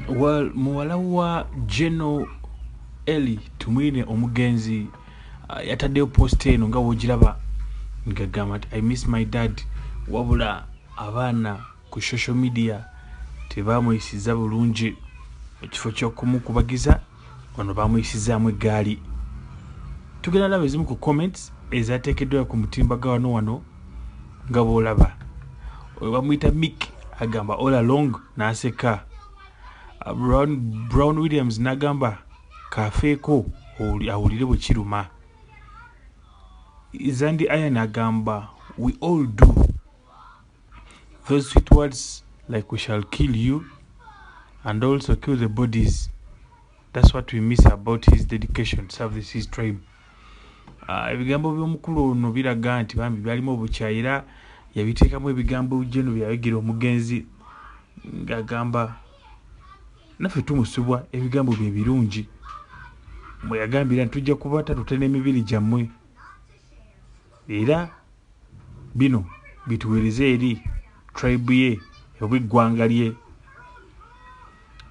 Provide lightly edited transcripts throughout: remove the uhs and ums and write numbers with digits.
Well, muwala wa General Elly Tumwine omugenzi yataddeyo post eno nga wogiraba ng'agamba nti, "I miss my dad." Wabula abaana ku social media tebamuyisizza bulungi. Mu kifo ky'okumukubagiza, ono bamuyisizaamu eggaali. Tugenda laba ezimu ku comments ezateekeddwa ku mutimbagano wano. Nga bw'olaba, oyo bamuyita Mick agamba, "All along," n'aseka. Brown Williams n'agamba, "Kafeeko awulire bwe kiruma." Zandi Ian agamba, "We all do those sweet words like 'We shall kill you and also kill the bodies.' That's what we miss about his dedication to service his tribe." Ebigambo by'omukulu ono biraga nti bambi byalimu obukyayi, era yabiteekamu ebigambo geno byayogera omugenzi, ng'agamba naffe tumusubwa ebigambo bye birungi mwe yagambira nti tujja kubata tute n'emibiri gyammwe, era bino bituweereze eri tribe ye oba eggwanga lye.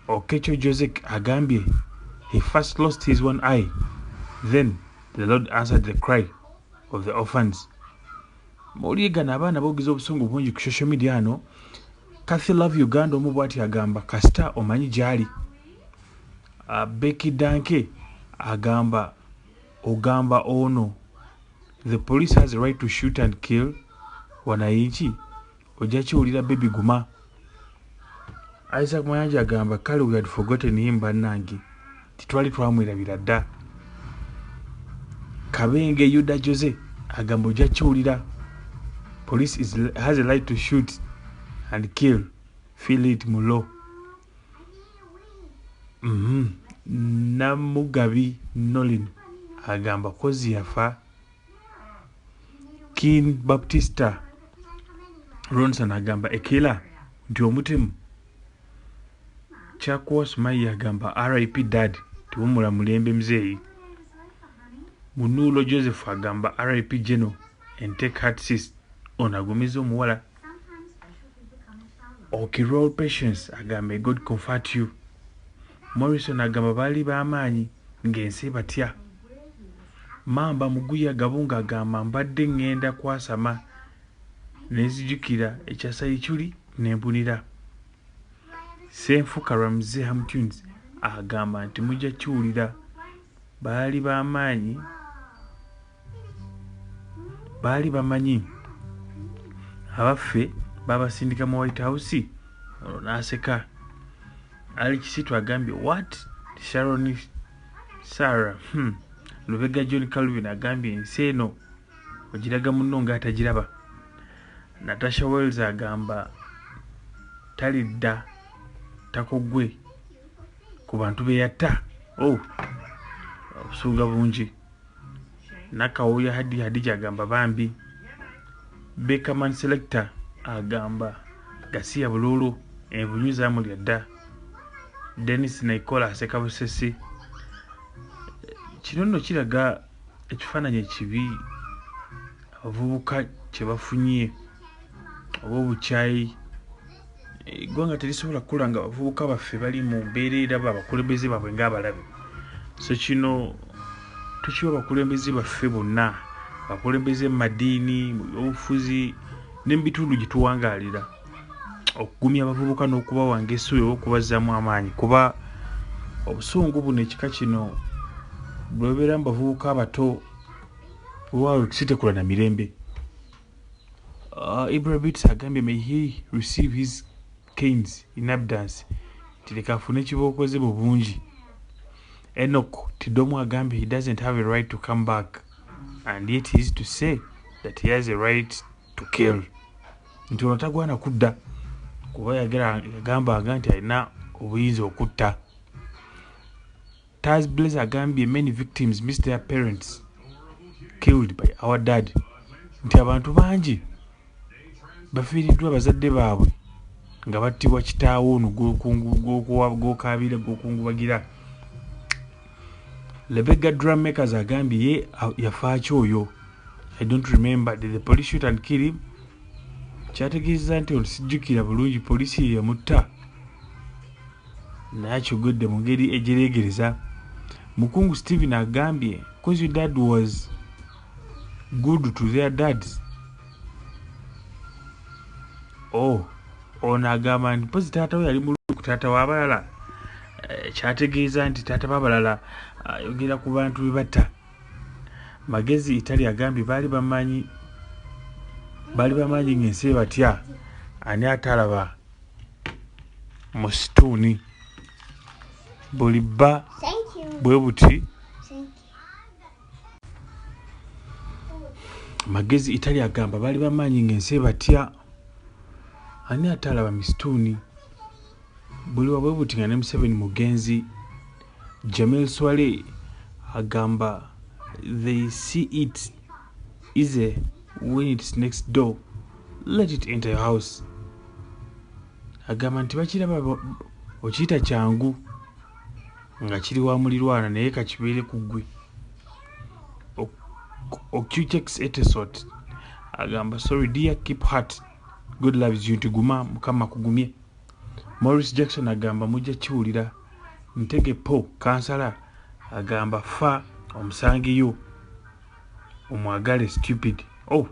Okecho Josek agambye, "He first lost his one eye, then the Lord answered the cry of the orphans." Mawulire gano, abaana boogeza obusungu bungi ku social media. Ano Cathy Love Uganda omu bwati agamba, "Kasita omanyi gyali." Becky Danke agamba, ogamba ono, "The police has a right to shoot and kill wananchi. Ojja kiwulira, baby, guma." Isaac Mayanja agamba, "Kale, we had forgotten him. Bannange, titwali twamwerabira dda." Kabenge Yuda Jose agamba, "Ojja kiwulira. Police has a right to shoot and kill. Feel it mulo." Namugabi Nolin agamba, "Kozi yafa." Kin Baptista Ronson agamba, "Ekila nti omutemu." Kyakuwa Sumayi agamba, "RIP dad, tewumula mulembe muzeeyi." Munuulo Joseph agamba, "RIP Geno and take heart, sis." Ono agumiza omuwala. Okirol Patience agamba, "God comfort you." Morrison agamba, "Baali b'amaanyi ng'ensi batya." Mamba Muguya Gabunga agamba, "Mbadde ŋŋenda kwasama nenzijukira ekyasayiculi nempunira." Senfuka Ramsey Hamtunes agamba nti mujja kiwulira, baali b'amaanyi, baali bamanyi abaffe babasindika mu White House. Olwo n'aseka. Ali Kisitu agambye, "What?" Sharon Sarah, Lubega John Calvin agambye, "Ensi eno ogiraga munno ng'atagiraba." Natasha Wells agamba, "Talidda takogwe ku bantu be yatta." Oh, obusunga bungi. Nakawuya Hadi Hadija agamba, "Bambi." Bekaman Selector agamba, "Gasiya buluulu, envunyu zamulya dda." Denis Naikola aseka busesi. Kino nno kiraga ekifaananyi ekibi abavubuka kye bafunye oba obukyayi. Eggwanga terisobola kukula nga abavubuka baffe bali mu mbeera eraba abakulembeze baabwe ng'abalabe. So kino tukiwa abakulembeze baffe bonna, abakulembeze mu madiini, mu byobufuzi ne mu bitundu gye tuwangaalira, okugumya abavubuka n'okubawanga essuubi oba okubazzaamu amaanyi, kuba obusungu buno ekika kino bwebeera mu bavubuka abato, waawe sitekula na mirembe. Ibrahim agambye, "May he receive his canes in abundance," tireka afune kibooko ze mu bungi. Enoch Tidomu agambye, "He doesn't have a right to come back and yet he is to say that he has a right to kill," nti ono tagwana kudda kuba yagambanga nti alina obuyinza okutta. Taz Blaze agambye, "Many victims miss their parents killed by our dad," nti abantu bangi bafiiriddwa abazadde baabwe nga battibwa kitaawo ono gwokabira gwokungubagira. Lebega Drummakers agambye, "Ye yafaaki oyo? I don't remember. Did the police shoot and kill him?" Kyategeeza nti ono sijjukira bulungi, poliisi ye yamutta. Naye akyogedde mu ngeri ejereegereza. Mukungu Steven agambye, "Cause your dad was good to their dads." Oh, ono agamba nti mpozi taata we yali mulungi ku taata w'abalala. Kyategeeza nti taata b'abalala ayogera ku bantu be batta. Magezi Italy agambye baali bamanyi, baali bamanyi ng'ensi ebatya. Ani atalaba musituuni buli bba Thank you. bwe buti. Thank you. Magezi Italy agamba baali bamanyi ng'ensi ebatya. Ani atalaba misituuni buli wabwe buti nga ne Museveni mugenzi. Jamil Swale agamba they see it easy when it's next door, let it enter your house. Agamba nti bakiraba okiyita kyangu nga kiri wa mulirwana, naye kakibeere ku ggwe. Oqchex Etesot agamba sorry dear, keep heart, God loves you. Nti guma, Mukama akugumye. Maurice Jackson agamba mujja kiwulira. Ntege Po kansala agamba fa omusangiyo omwagale stupid. Oh,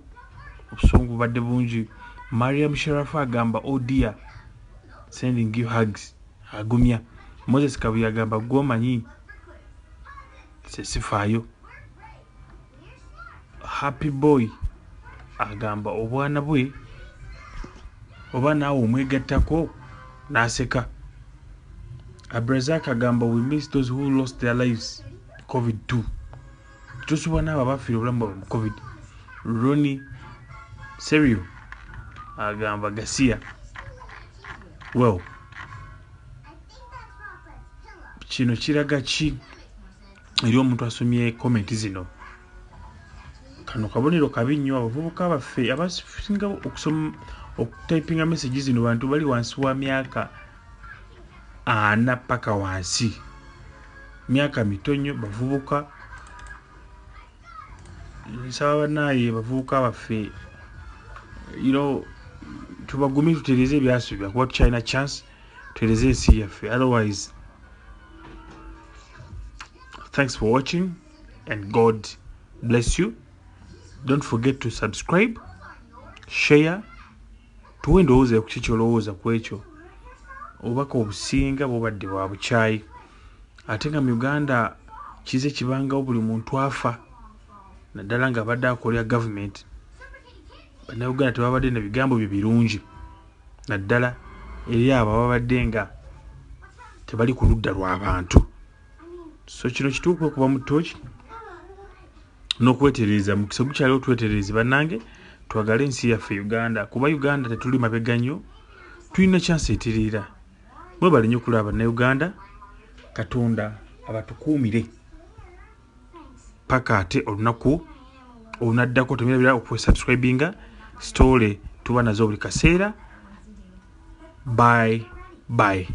obusungu bubadde bungi. Mariam Sharafa agamba oh dear, sending you hugs, agumya. Moses Kabuye agamba gwomanyi sesifaayo. Happy Boy agamba obwana bwe oba naawe omwegattako n'aseka. Abrazak agamba we miss those who lost their lives COVID-2. Tusubwa n'abo abafiira obulamu bwabwe mu COVID. Ronnie Serio agamba gasiya. Well, kino kiraga ki eri omuntu asomye comment zino? Kano kabonero kabi nnyo. Abavubuka baffe abasinga okusoma okutypinga message zino bantu bali wansi wa myaka 40 paka wansi, myaka mito nnyo, bavubuka. Nsaba bannaaye bavubuka baffe, tubagumye, tutereeze ebyasobya kuba tukyalina chance, tutereeze ensi yaffe. Otherwise, thanks for watching and God bless you. Don't forget to subscribe, share, tuwe endowooza ku ki ky'olowooza ku ekyo. Obubaka obusinga bubadde bwa bukyayi, ate nga mu Uganda kize kibangawo buli muntu afa, naddala ng'abadde akolera gavumenti. Bannayuganda tebabadde na bigambo bye birungi, naddala eri abo ababadde nga tebali ku ludda lw'abantu. So kino kituufu okuba mu ttooki n'okwetereeza. Mukisa gukyaliwo, twetereeze bannange, twagale ensi yaffe Uganda, kuba Uganda tetuli mabega nnyo, tulina chance etereera. Mwebale nnyo okulaba bannayuganda, Katonda abatukuumire paka ate olunaku olunaddako. Temwerabira okusubscribinga, story tuba nazo buli kaseera. Bye bye.